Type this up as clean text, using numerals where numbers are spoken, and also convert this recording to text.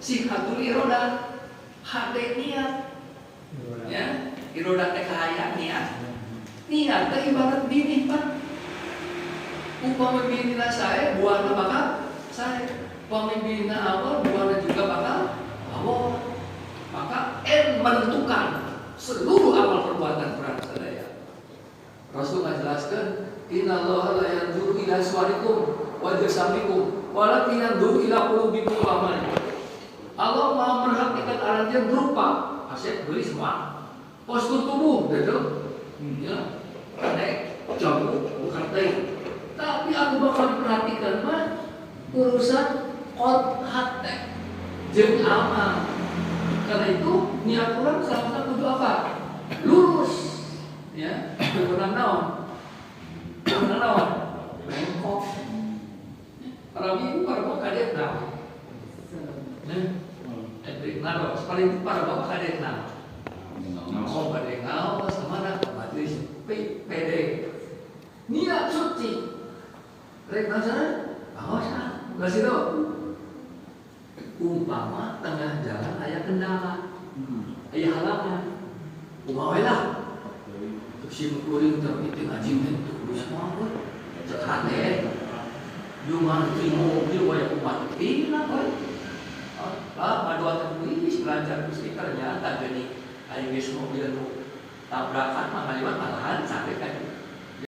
Sihatul irodah, hade niat. Ya, irodah teh kahayang niat. Niat teh ibarat binih, Pak. Upami binihna sae, buahna bakal sae. Upami binihna awal, buahna juga bakal awal. Maka N menentukan seluruh amal perbuatan urang sadaya. Rasul ngajelaskeun, innallaha la yanzuru ila suwarikum wa ajsamikum walakin yanzuru ila qulubikum wa a'malikum. Allah Maha merhatikan aranjeun rupa, asep beli semua. Postur tubuh gitu. Ya. Naik jago bukan teh. Tapi anu bakal diperhatikan mah urusan qol hate jeung amal. Karena itu niat urang salah satu kudu apa? Lurus. Ya, bukan naon. Bukan naon. Bengkok. Para ibu, para bapak kadet naon. Ya. Naros, paling para bapak kadet naon. Oh, bade ngaos kemana? Ke majelis PD. Niat suci. Rek sana? Awas ah, nggak sih. Umpama tengah jalan aya kendala, aya halangan. Kumaha we lah. Sim kuring tapi teu ngaji teh teu kudu semua we. Cek hate. Cuma di mobil wae kumaha tina we. Ah, ngadoa teh wis belajar Gusti, ternyata geuning aya geus mobil nu tabrakan mah ngaliwat malahan sampai ka.